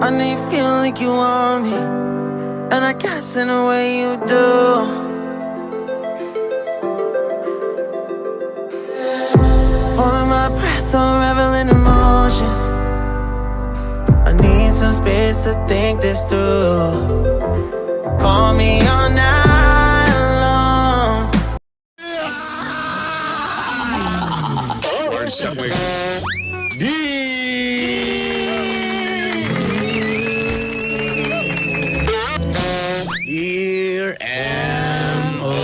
I know you feel like you want me, and I guess in a way you do. Holding my breath, unraveling emotions. I need some space to think this through. Call me all night long. Workshop mo. Dear M.O.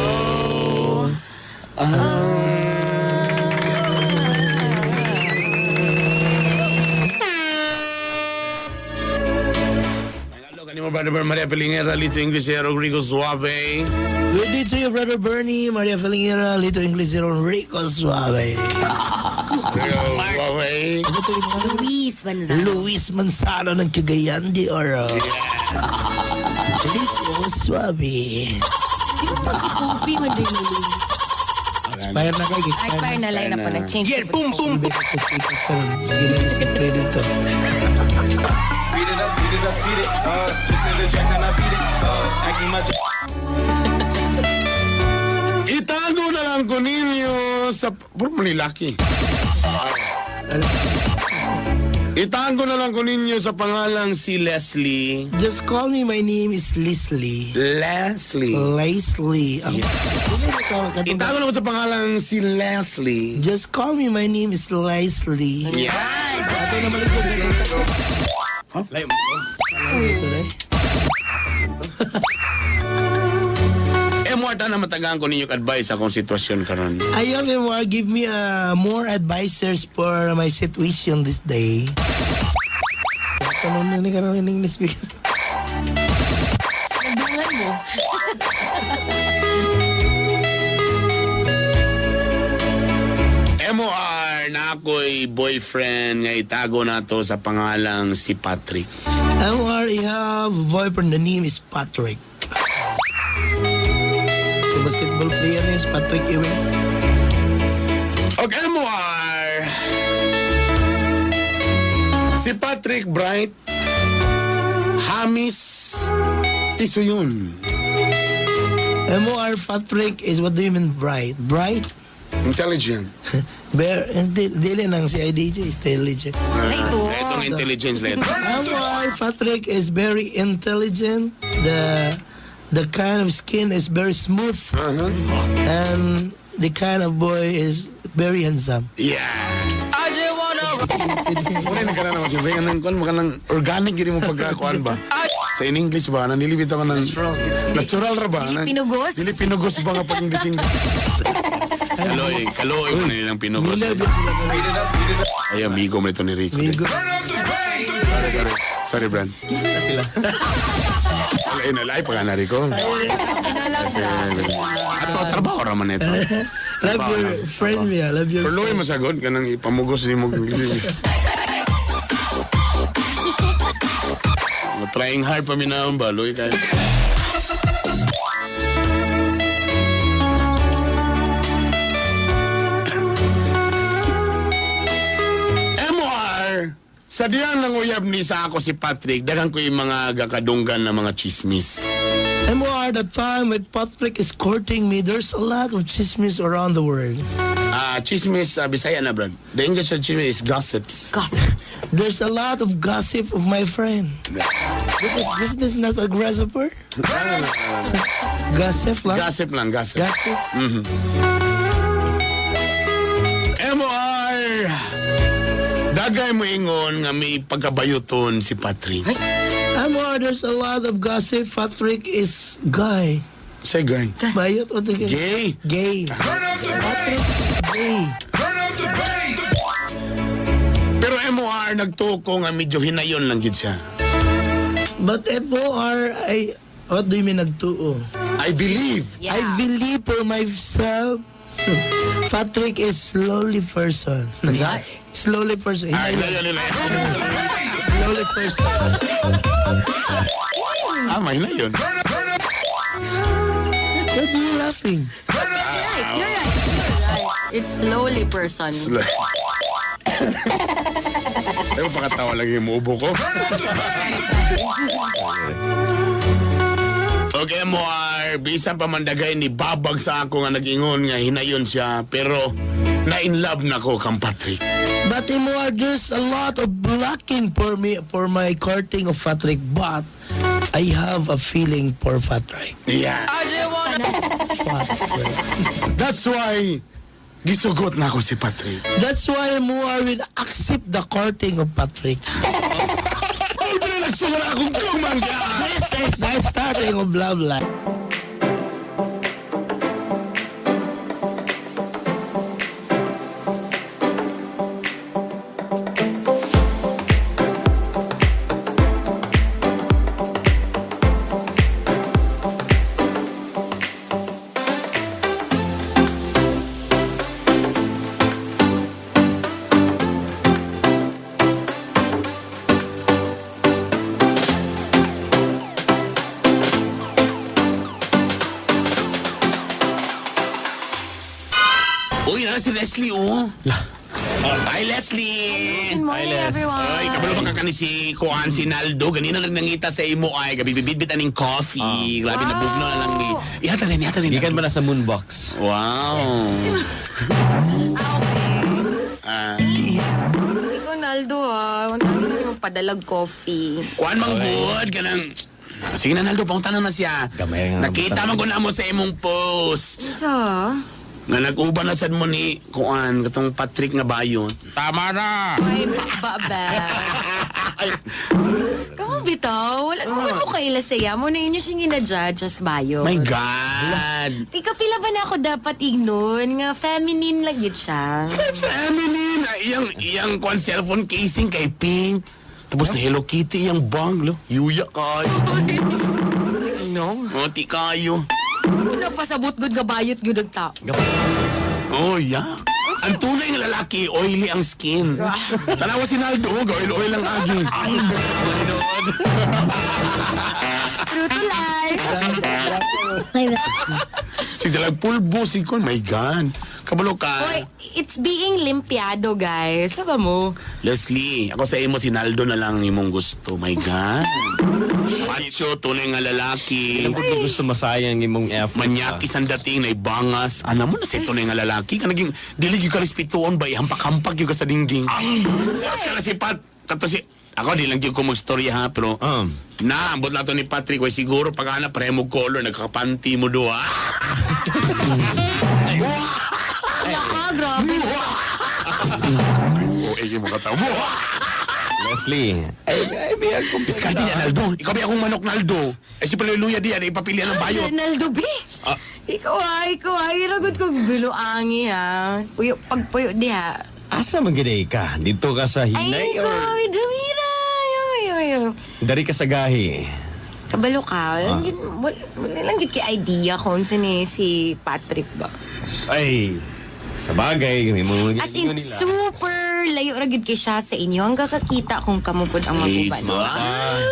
Hello, kanimo Brother Ber Maria Pelingera, Lito Inglesero, Rico Suave. Good day to you, Brother Bernie, Maria Felingera, Lito Inglesero, Rico Suave. Rico Suave. Ano ito yung mga Luis Manzano. Luis Manzano ng Cagayan de Oro. Rico Suave. Di ba po si Poopy man din ni Luis? Expire na kayo. Ay, Expire expire na line na po. Nag-change. Yeah, boom, boom, boom. Dito. Speed it up, speed it up, speed it up. Just hit the track and I beat it up. Acting my Itago na lang ko ninyo sa... Puro mo ni Lucky. Itago na lang ko ninyo sa pangalang si Leslie. Just call me, my name is Leslie. Leslie. Leslie. Ang- Itago na ko sa pangalang si Leslie. Just call me, my name is Leslie. Yeah. Ato naman ito. Huh? Layo mo. Ito na eh. Eh, Marta, na matagaan ko ninyo advice akong sitwasyon karon. Ayaw, Memoir, give me more advisors for my situation this day. Tanong na ni karon in English because Nagdungan mo. MOR na ako'y boyfriend nga itago nato sa pangalang si Patrick. MOR, I have boyfriend. The name is Patrick. The basketball player is Patrick Ewing. Og MOR, si Patrick Bright, Hamis Tisuyun. MOR Patrick is, what do you mean bright? Bright? Intelligent. Bear, hindi, dili nang si IDJ, intelligent. Ay, ito. Itong intelligence na ito. MOR Patrick is very intelligent. The kind of skin is very smooth. And the kind of boy is very handsome. Yeah. I just wanna Muna na ka na naman siyempre. Kanang, kuan, maka ng organic gini mo pagkakuan ba? Sa in English ba? Nanilibit ako ng... Natural. Natural ra ba? Dili pinugos? Dili pinugos ba nga pag English Kaloy, kaloy mo na nilang pinugos. Mila, sila. Speed it up, speed it up. Ay, amigo mo ito ni Rico. Amigo. Sorry, sorry. Sorry, Bran. Kinsa sila? Ay, nalay pa ka na, Rico. Ano lang siya. Ato, trabaho raman ito. Love your friend me. I love your Pero luwi masagot ka nang ipamugos ni mo. Trying hard pa minaon ba, luwi kayo. MR, sa diyang nanguyab ni sa ako si Patrick, daghang ko yung mga gakadunggan na mga chismis. MOR, the time with Patrick is courting me, there's a lot of chismis around the world. Ah, chismis, Bisaya na, Brad. The English of chismis is gossips. Gossips. There's a lot of gossip of my friend. This is not a grasshopper? Gossip lang? Gossip lang, gossip. Gossip? MOR! Dagay mo ingon nga may pagkabayuton si Patrick. Ay. MOR, there's a lot of gossip. Patrick is guy. Say, guy. Bayot o to Gay. Gay. Patrick, gay. Pero MOR, nagtuko nga medyo hinayon lang gid siya. But MOR, I, what do you mean nagtuo? I believe. Yeah. I believe for myself. Patrick is slowly person. Slowly person. Ay, hinayon, hinayon. Slowly person. Ah, may hinayon. What are you laughing? Right. You're right. You're right. It's slowly person. Pero pakatawa lagi yung muubo ko. Okay mo ar, bisan pa man dagay ni babag sa ako nga nag-ingon nga hinayon siya, pero na in love na ko kang Patrick. But Imuar, there's a lot of blocking for me for my courting of Patrick, but I have a feeling for Patrick. Yeah. Patrick. That's why gisugot na ako si Patrick. That's why Imuar will accept the courting of Patrick. Ay, pero nagsugot akong kumangga. This is the starting of love life. Uy, na si Leslie, oh. Hi, Leslie! Good morning, Les. everyone. Ay, kabalo ba ka ni si Kuan, si Naldo? Ganina lang nangita sa imo ay, gabi bibitbit aning coffee. Grabe, Wow. nabugno na lang ni. Ihata rin, ihata rin. Gikan ba na sa Moonbox? Wow. Ah, okay. Ah. Ikaw, Naldo, ah. Ang dami mo padalag coffee. Kuan mang good, ganang... Sige na, Naldo, pangunta na na siya. Gamay nga, Nakita man ko na mo sa imong post. Sa? Nga nag-uban na sad mo ni Kuan, katong Patrick nga bayon. Tama na! Ay, ba, ba? Kamu bitaw, wala mo mo kaila siya. Mo na inyo siyang gina-judge as bayo. My God! Ikaw, pila ba na ako dapat ignon? Nga, feminine lang yun siya. Feminine! Ah, Iyang kuan cellphone casing kay Pink. Tapos na Hello Kitty, iyang bang, lo. Yuya kayo. No. Oti kayo. Ano pasabot gud nga bayot gud ang tao. Oh, yeah. Ang tunay nga lalaki, oily ang skin. Tanawa si Naldo, oil-oil ang agi. True to life. Si Dalag Pulbo, si Kuan, my God. Kabalo ka. Oy, it's being limpiado, guys. Saba mo? Leslie, ako sa imo si Naldo na lang imong gusto. My God. Macho, tunay nga lalaki. Ano po gusto masayang imong effort? Manyakis ang dating, naibangas. Ano mo na sa tunay nga lalaki? Ka naging, dili gyud ka respetuon ba? Hampak-hampak gyud ka sa dingging. Sas ka na si Pat. Kato si, ako di lang gyud ko magstorya ha, pero na, ambot lang to ni Patrick. Way siguro pag ana pareho mo color, nagkakapanti mo do ha. Naka, grabe. Oh, eh, mo katawa. Leslie. Ay, may akong Diskarte niya, Naldo. Ikaw ba akong manok, Naldo? Eh, si Paleluya diyan, ipapili ng bayot. Naldo B. Ikaw ah, ikaw ah. Iragot kong biluangi ha. Puyo, pagpuyo di ha. Asa man gid ka? Dito ka sa Ay, Hinay ikaw, or dumira. Ayo, ayo, ayo. dari ka sa Gahi? Kabalo ka. Wala wala lang gid kay idea kung sino ni si Patrick ba. Ay, sa bagay, may mga As in, super layo ra gid kay siya sa inyo. Ang kakakita kung kamupod ang maguban. Isa.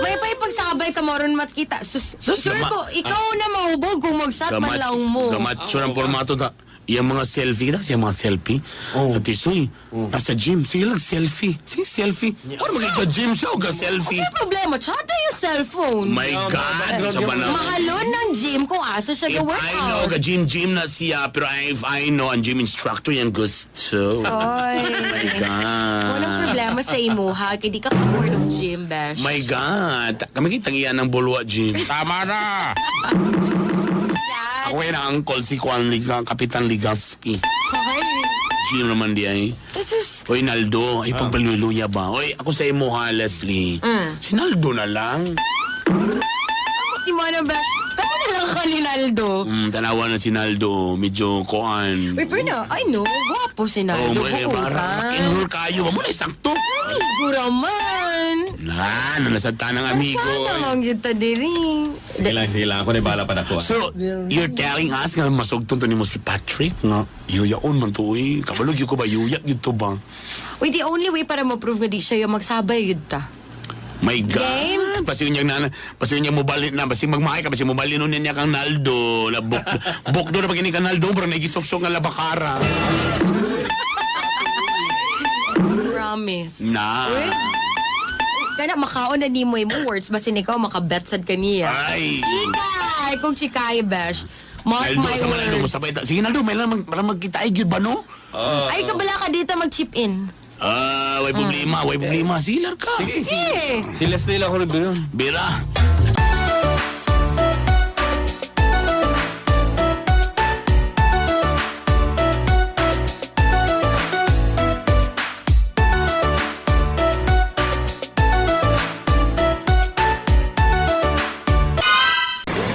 May pa ipagsabay ka moron matkita. Sus, sure ko, ikaw na mahubog kung mag-shot man lang mo. Gamacho ng formato na. Yung mga selfie, kita kasi yung mga selfie. Oh. At isoy, nasa gym, sige lang selfie. Sige selfie. Ano magiging gym siya o ga-selfie? Ano problema? Chata yung cellphone. My God! Sa banang. Mahalon ng gym kung asa siya If I know, ga-workout. ga-gym-gym na siya, pero if I know, ang gym instructor yan gusto. Oy. My God. Walang problema sa imuha. Kaya di ka afford og gym, besh. My God. Kami kitang iyan ng Bulwa Gym. Tama na! Ako yan ang uncle si Juan Liga, Kapitan Ligaspi. Gym naman di ay. Jesus. Oy, Naldo, ay pagpaluluya ba? Oy, ako sa imo ha, Leslie. Si Naldo na lang. Di mo na, besh. Kamu na lang ka ni Naldo. Tanawa na si Naldo. Medyo koan. Uy, pero na, I know. Gwapo si Oh, Naldo. may Buo para pa. makinrol kayo. Ba mo na sakto. Amigo raman. Na, nanasad ng amigo. Sana mang kita diri. Sige lang, sige lang. Ako na bahala pa na ko. So, you're telling us nga masugton to nimo si Patrick nga yuyaon man to oy. Kabalog yun ko ba yuya yun to ba? Uy, the only way para ma-prove nga di siya yung magsabay yun ta. My God. Game? Basi niya na basi niya mobile na basi magmahay ka basi mobile nun niya kang Naldo. La buk bukdo na pag ini kang Naldo bro naigisuksok nga labakara. Promise. Na. Uy. Kana makaon na nimo imong words basin ikaw makabet sad kaniya. Ay. Chikay, kung chikay besh. Mark Naldo my sa Manalo mo words. sabay ta. Sige Naldo, may lang para magkita ay gyud ba no? Ay kabala ka dito mag-chip in. Ah, way problema, way problema. Sige ka. Sige. Sige. Si Leslie lang ako rin yun. Bira.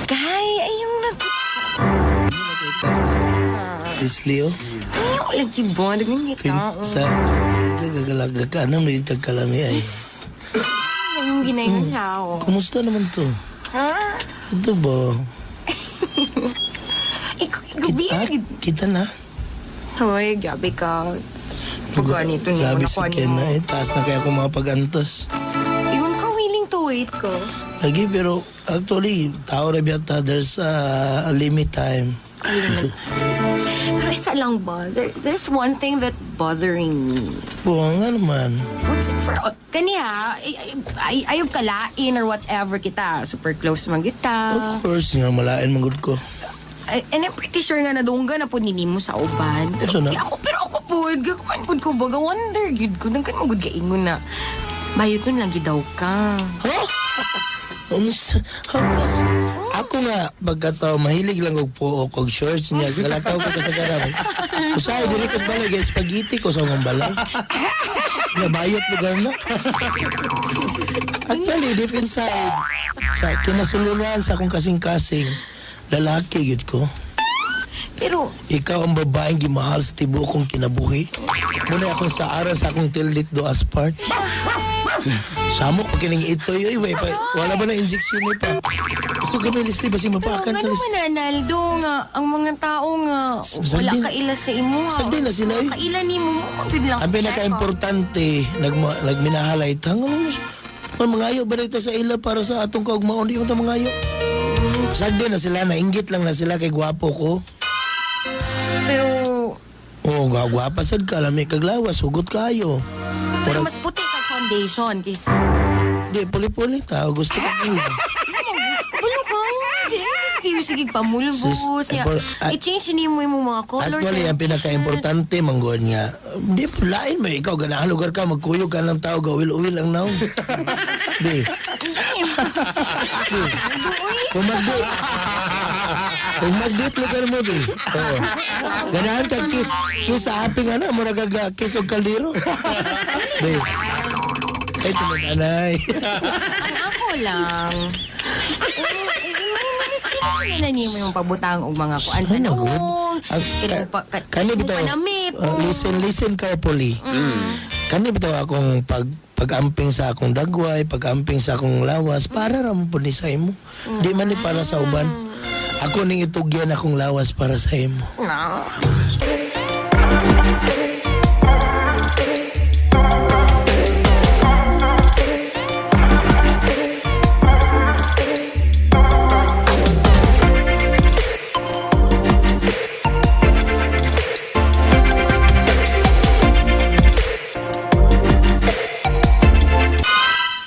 Kay, ay yung nag... Leslie, oh. Ay, yung lagi ba? Naging Tin, kita. sa gagalag anong naging kalami ay. Yung ginayon siya ako. Kumusta naman to? Ha? Ito ba? Ikaw, gabi. Ah, kita na. Hoy, gabi ka. Pag ganito niyo, Grabe si nakuha Ken niyo. na eh. Taas na kaya ako mga pag-antos. Iwan ka willing to wait ko. Lagi, pero actually, tao na biyata, there's a limit time. Pero isa lang ba? There's one thing that bothering me. Oo nga naman. What's it for? Kaniya, ay, ayaw kalain or whatever kita. Super close man kita. Of course, nga malain man gud ko. Ay, and I'm pretty sure nga nadungga na po nini mo sa uban. Pero, Asa na? di ako, pero ako po, gakuan po ko, baga wonder gid ko. Nangkan mo gud kaingon na, bayot nun lagi daw ka. Huh? Unsa? Hagas. Ako nga, pagkatao, mahilig lang og puok og shorts niya. Galakaw ko sa garang. Usahay, dili ko sa balay, kay spaghetti ko sa akong balay. Nabayot lugar na. Actually, deep inside, sa kinasulunan sa akong kasing-kasing, lalaki yun ko. Pero, Ikaw ang babaeng gimahal sa tibuok kong kinabuhi. Muna akong saaran sa akong tildit do aspart. Samok pa kining itoy. Uy, wey, pa, wala ba na injection ni pa? So kami, Leslie, basi pero mapakan nga ka, naman Leslie. Naldo nga, ang mga tao nga, wala Sagdi- kaila sa imo. ha. Sagdi na sila, eh. Kaila ni mo, mo gud lang. Ang pinaka-importante, nagminahalay, tangan mo, mangayo ba rito sa ila para sa atong kaugmaon, di mo ta mangayo. Sagdi na sila, nainggit lang na sila kay gwapo ko. Pero, Oo, oh, gwapa sad ka, lami kaglawas, hugot kayo. pero mas puti ka foundation kaysa. Di, puli-puli tao, gusto ko. Bulo ka. Sige, sige, sige, pamulbos. Sis, Niya. I-change ni mo yung mga colors. Actually, ang pinaka-importante, manggon nga, di, lain mo, ikaw, ganahan lugar ka, magkuyog ka ng tao, gawil-uwil ang naong. Di. Di. Kung mag-date, kung mag-date lugar mo, di. Oo. Ganahan ka, kiss, kiss sa aping, ano, mura ka, kiss og kaldero. Di. Ay, tumod, anay. Ang ako lang. Sila na nimo yung pabutang og mga kuan sa Ano, good? naong. Ang- Kini pa Kani bitaw, panamit. listen, listen carefully. Kani bitaw akong pag-amping sa akong dagway, pag-amping sa akong lawas, para ra mo pud ni sa imo. Di man ni para sa uban. Ako ning itugyan akong lawas para sa imo. No.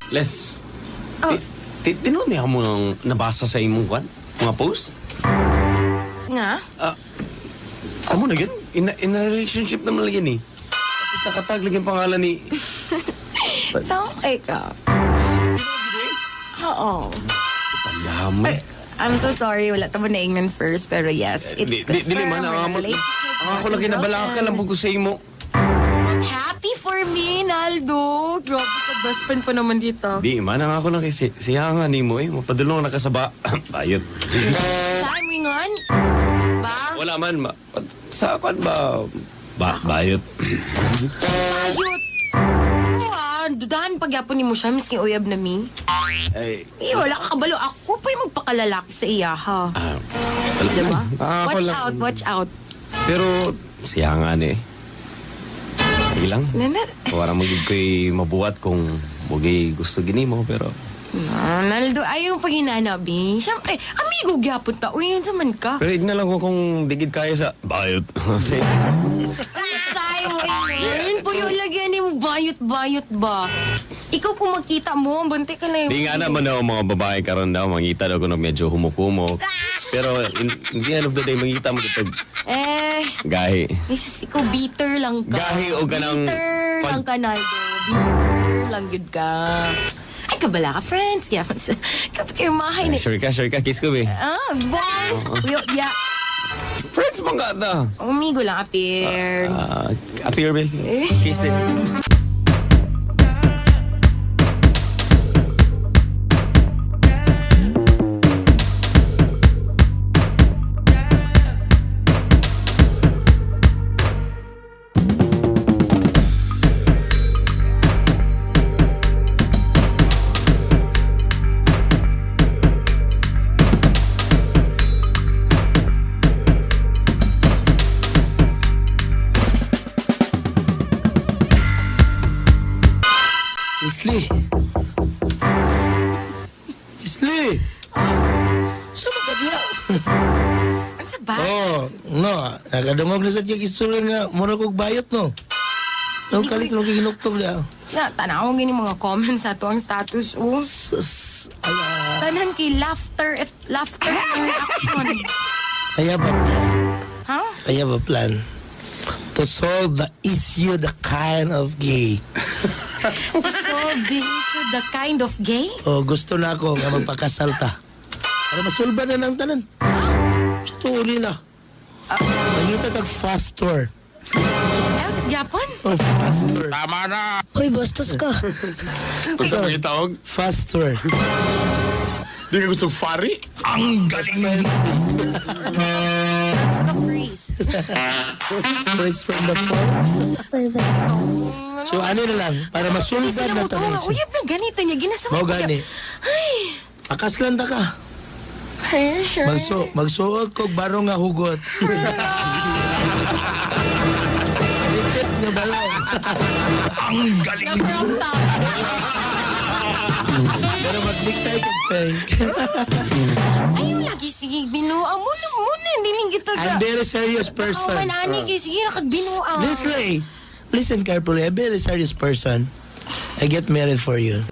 Les, Oh. tinuod niya mo nang nabasa sa imong kwan? Mga post? Nga? Amo na yun? In a relationship naman lagi ni. Tapos nakatag lagi ang pangalan ni... Sa okay ka? Oo. Palaman. I'm so sorry. Wala tamo naingnan first. Pero yes, it's Dili man, confirmed. ang We're in a relationship. ang ako lang kinabalaka lang po ko sa imo. Happy for me, Naldo. Grabe ka, best friend pa naman dito. Di man, ang ako lang kay siya nga nimo eh. Mapadulong na ka sa ba... Bayot. Saan mo ingon? Ba? Wala man. Sa kwan ba? Bayot. Bayot. Oo ah, dudahan pagyapon ni mo siya, miski uyab na mi. Ay, Eh, wala ka kabalo. Ako pa yung magpakalalaki sa iya, ha? wala Diba? man. Ako Watch lang. out, watch out. Pero, siya nga ni eh. Sige lang. Nana, Wala magig ko'y mabuhat kung bugay gusto gini mo, pero... no, Naldo, ayaw paghinana, bi. Siyempre, amigo gyapon ta. Uy, yun man ka. Pero na lang ko kung digid kaya sa... Bayot. Sige. Say mo, yun. Puyo lagyan ni mo, bayot-bayot ba? Ikaw kung magkita mo, bunti ka na yung... Di nga naman daw mga babae karon daw, mangita daw kuno medyo humukumok. Pero in the end of the day, mangita mo ito Eh, gahi. Jesus, ikaw bitter lang ka. Gahi o ganang Bitter lang ka, Naldo. Bitter lang yun ka. Ay, kabala ka, friends. Kaya, kapag kayo mahay na... Sure ka, sure ka. Kiss ko, be. Ah, wow! Yo, yeah. Friends mo nga ta. Umigo lang, appear. Ah, appear, be. Kiss it. Leslie! Leslie! Sa ba kadiya? Ano sa ba? Oh, no. Nakadungog na sa kiyang istorya nga, mura kog bayot, no? No, kalit mo ginuktog niya. Na, tanaw gini mga comments sa to ang status, oh. Sus, ala. Tanan kay laughter, if laughter ang reaction. I have a plan. Ha? I have a plan. To solve the issue, the kind of gay. To solve the issue, the kind of gay? Oh, gusto na ako nga magpakasal ta. Para masulba na ng tanan. Sa tuuli na. Mangita tag faster. F, Japon? Oh, faster. Tama na! Hoy, bastos ka. Unsa man gitawag? Faster. Di ka gusto fari? Gusto ka freeze. Press from the phone. So ano na lang, para Hindi masulba sila na mo tanan. nga, uyab na ganito niya, ginasama Mao gani. Pakaslan ta ka. Ay, sure. Magsuot kog barong nga hugot. Lipit nga barong. Na-crop top. Pero magdiktay kog peng. Ayaw lagi, sige, binuang. Muna, muna, hindi ning kita I'm very serious person. Ako man, ani, kay sige, nakagbinuang. Leslie, listen carefully. I'm very serious person. I get married for you.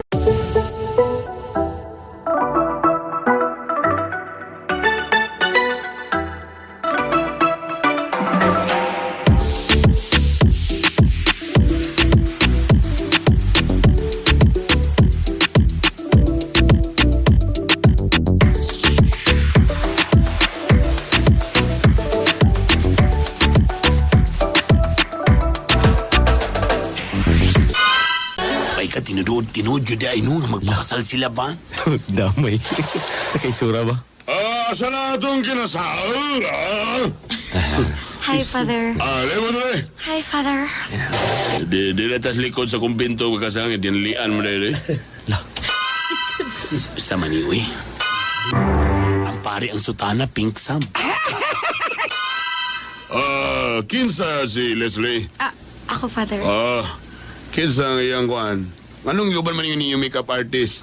Ay ka, tinuod, tinuod yun ay no, nga magpakasal sila ba? Damay. Sa kay tsura ba? Ah, sa na itong kinasal? Ah, Hi, Father. ah, mo na eh. Hi, Father. Di na tas likod sa kumbinto kasangit, dinlian mo na yun eh. Sa maniwi. Ang pare ang sutana, pink sam. Ah, kinsa si Leslie? Ah, ako, Father. Ah, kinsa ang iyang kuan? Anong yuban man yung inyong makeup artist?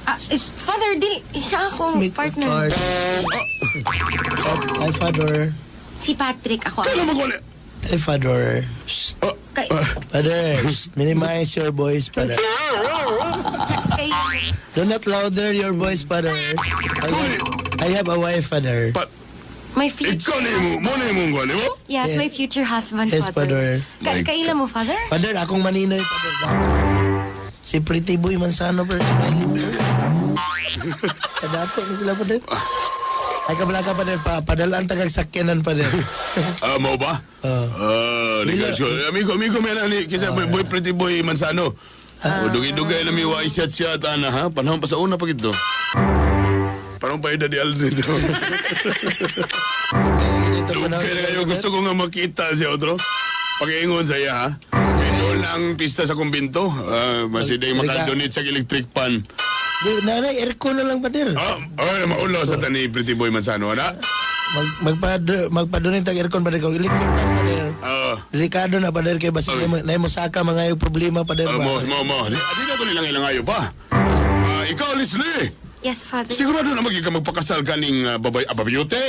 Ah, eh, Father, di, siya akong Make partner. art. Hi, Father. Si Patrick, ako. Kailan mo kulit? Hi, Father. Shh. Kay, Father, shh. Minimize your voice, Father. kay, Do not louder your voice, Father. I have a wife, Father. Pa, my future ikaw na mo, mo na yung kuan, mo? Yes, my future husband, Yes, Father. Father. Kaila mo, Father? Father, akong maninoy, Father. Si Pretty Boy Manzano, pero si Miley. Kadato na sila, Father. Ay, kabala ka, Father. Padalaan tagag sakyanan, Father. Ah, mo ba? Ah, ligas ko. Amigo, amigo, may nani. Kisa boy, boy, Pretty Boy Manzano. O, dugay-dugay na may wa siya ana ha. Panahon pa sa una pa gito. Panahon pa yung Daddy Aldo dito. Dito pa na. Dugay na kayo. Gusto ko nga makita si Odro. Pakiingon sa iya ha. Pindol na ang pista sa kumbinto. Ah, masiday makadonate sa electric pan. Di, nanay, aircon na lang, Father. Ah, ay, maulo sa tani Pretty Boy Manzano, ana. Magpadonate tag aircon, Father. Kung electric pan, Father. Ah, Delikado na, Father, kay basi na mo saka mga yung problema, Father. ah, ba? mo, mo. Di na ko nilang ilang ayo pa. Ah, ikaw, Leslie. Yes, Father. Sigurado na magiging ka magpakasal kaning babay ababyute.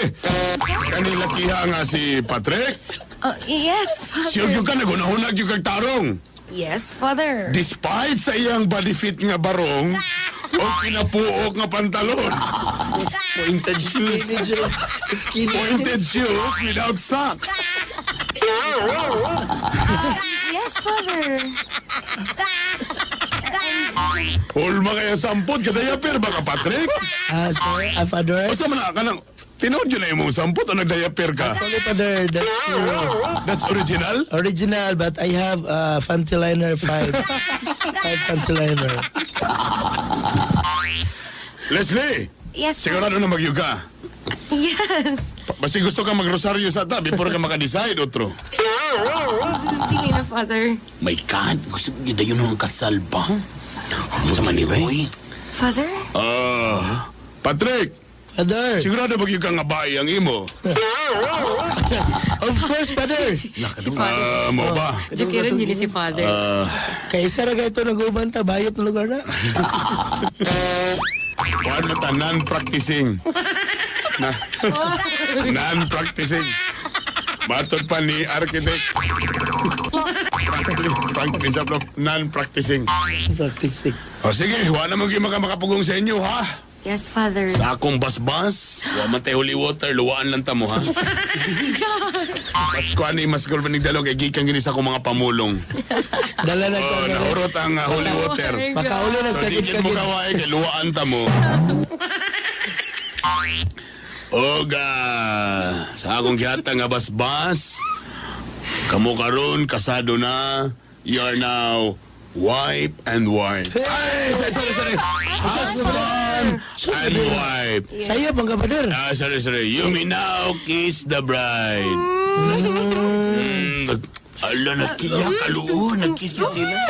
Kaning lakiha nga si Patrick. Oh, yes, Father. Sure yung ka nagunahunag yung kag tarong. Yes, Father. Despite sa iyang body fit nga barong o kinapuok nga pantalon. Pointed shoes. Skinny. Pointed shoes without socks. Yes, Father. Hulma kaya sampot, kadayaper ba ka, Patrick? Ah, sir, ah, Father. Basta man na, kanang, tinuod yun na imong sampot o nagdayaper ka? Sorry, Father. That's true. That's original? Original, but I have panty liner 5. 5 panty liner. Leslie, Yes, sigurado na magyug ka. Yes. Basta gusto ka magrosaryo sa ta before ka makadecide, otro. Dili na, Father. My God, gusto ko yun ang kasal ba? Sa Manihoy? Father? Ah, Patrick, Father. sigurado magyug ka nga bae ang imo. Of course, Father. Si Father. Ah, mo ba? Joke rin yun si Father. Kay isa ra kayo ito nag-uban ta, bayot na lugar na. Kuan mo ta, non-practicing. Na, non-practicing. Matod pa ni architect. Franklin sa non-practicing. Practicing. O sige, wala naman kayo makapugong sa inyo, ha? Yes, Father. Sa akong basbas, wa man tayo holy water, luwaan lang ta mo, ha? Mas kuan ni mas gulman ni dalog, kay gikan gini sa akong mga pamulong. Dala na Oh, ka. nahurot ang holy water. Makauli na So, sa di kagid gid mo kagid. kaway, kay luwaan ta mo. Oga, sa akong gihatag nga basbas, kamo karon kasado na, you are now wife and wife. Ay, sorry, sorry, sorry. Husband and wife. Saya bang ka, Father? Ah, sorry, sorry. You may now kiss the bride. Ala, nagkiyak kaluon. Nagkiss sila.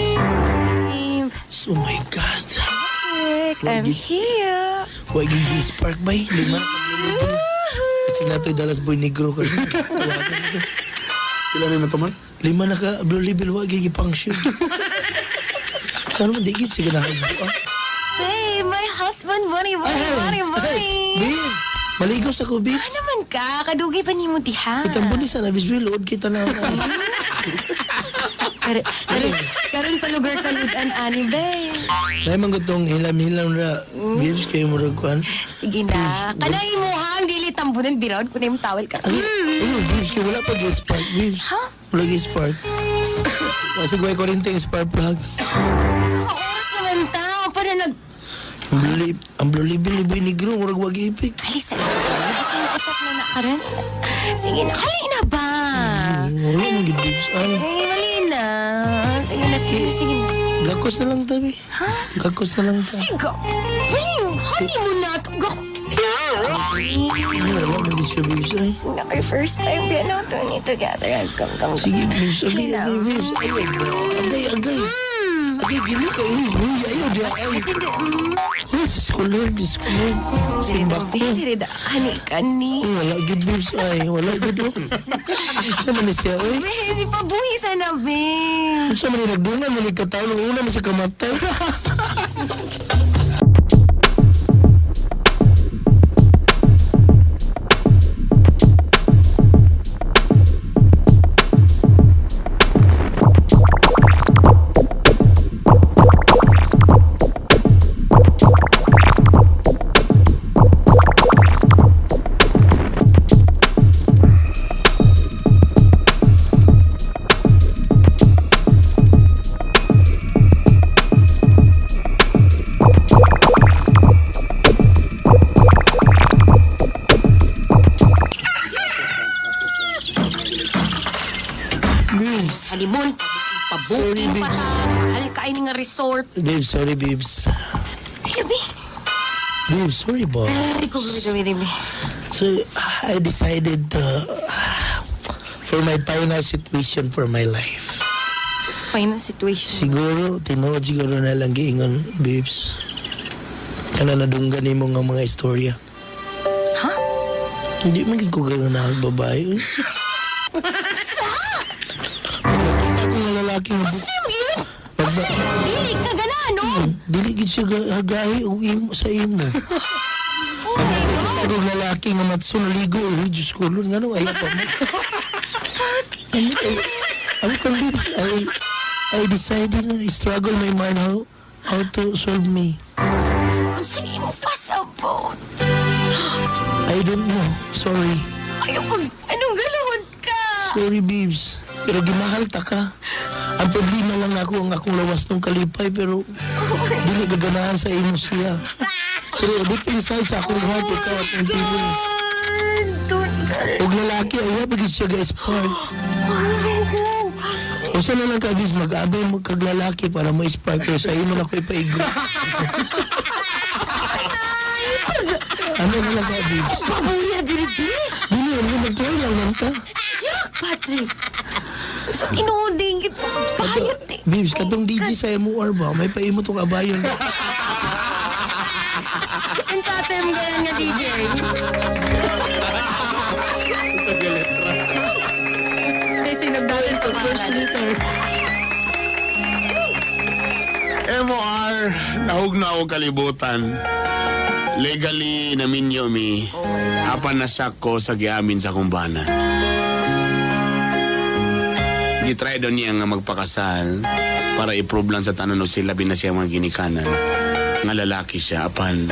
Babe, Oh my God. Rick, I'm here. Huwag yung spark ba? Lima. Kasi na ito'y Dallas Boy Negro ka. Ilan na to man? Lima na ka, Blue Label, wag yung ipang-shoot. Kano man, dikit, sige na. Babe, my husband, money, money, money, money. Babes, maligaw sa ko, babes. Ano man ka? Kadugay pa nimo diha. Itang bunis na, babes, load kita na. Karon pa lugar kaludan ani, babe. Nay, manggutong hilam-hilam ra, babes, kayo murag kuan. Sige na. Kanang imuhang dili tambunan biraod ko na yung towel ka. Ay, ayun, babes, kayo wala pa spark, babes. Ha? Wala spark. Kasi guway ko rin ting spark plug. Sa oras naman tao pa na nag... Ang blue label ni Boy Negro, murag wag ipik. Alis sa Kasi yung effect na nakaran. Sige na, hali na ba? Wala mong gid, babes. Ay, Eh, mali na. Sige na, sige na, sige na. gakos na lang tabi. Ha? Gakos na lang ta. Sige. Ay, honeymoon na. Gak. Ay, wala mong gid siya, babes. Ay. Sige na kayo first time. Biyan na ito ni together. Come, come, come. Sige, babes. Agay, agay, babes. Ay, agay, agay. Agay, gini ka. Uy, uy, ayaw, di ay. Kasi di, Uy, Diyos ko, Lord, Diyos ko, Lord. Simba ko. Diri da, kani, kani. Uy, wala gid, babes. Ay, wala gid, oh. Unsa man ni siya, uy? Be, si pabuhi sana, be. Unsa man ni nagdungan, man ni katawag, una man siya kamatay. Babes. Honeymoon, Sorry, pabuking pa babes. ta. Mahal kain nga resort. Babes, sorry, babes. Ay, be. Babe, sorry ba? Ay, ko gabi gabi. So, I decided to, for my final situation for my life. Final situation. Siguro, tinuod siguro na lang giingon, babes. Kana nadunggan nimo nga mga istorya. Ha? Hindi man gid ko ganahag babae. Eh. Nakita ko nga lalaki nga Sino yun? magba, Dili ka gana, no? dili gid siya hagahi og imo sa imo. Oh my God. Ako lalaki nga matso naligo, eh, Diyos ko, Lord, ngano ayaw pa mo. Ano kay, ano kang babes, I decided na struggle my mind how to solve me. Sige mo pasabot. I don't know. Sorry. Ayaw pag, anong galawad ka? Sorry, babes. Pero gimahal ta ka. Ang problema lang ako ang akong lawas ng kalipay pero dili gaganahan sa imo siya. Pero deep inside sa akong heart, ikaw at ang feelings. Og lalaki, ayaw pagid siya ga-spark. Usa na lang ka, babes, mag-abay mo kag lalaki para mo spark pero sa imo na ko ipaigo. Ano na lang ka, babes? Pabuya, dili, dili. Dili, ano, mag-try lang lang ta. Yak, Patrick. So, tinuoding. Pahayot eh. Babes, katong DJ sa MOR ba? May paimo tong abayon. And sa atin, ganyan nga DJ. Sa letra. Say, sinugdalan sa First pangalan. letter. MOR, nahugna ako kalibutan. Legally, naminyo mi. Apan na ko sa giamin sa kumbana. Gitry daw niya nga magpakasal para i-prove lang sa tanan o sila na siya mga ginikanan. Nga lalaki siya, apan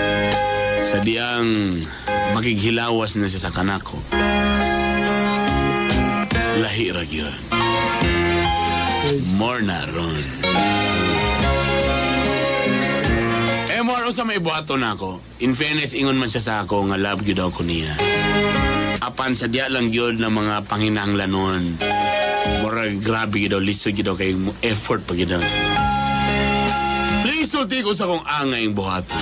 sa diyang makighilawas na siya sa kanako. Lahi ra gyud. More na ron. Eh, more usa may buhaton nako. In fairness, ingon man siya sa ako nga love gyud ako niya. Apan sa diya lang gyud na mga panginahanglanon. Murag grabe gyud daw, lisod gyud daw kay mo effort pa gyud daw. Please sulti ko sa akong angay buhaton.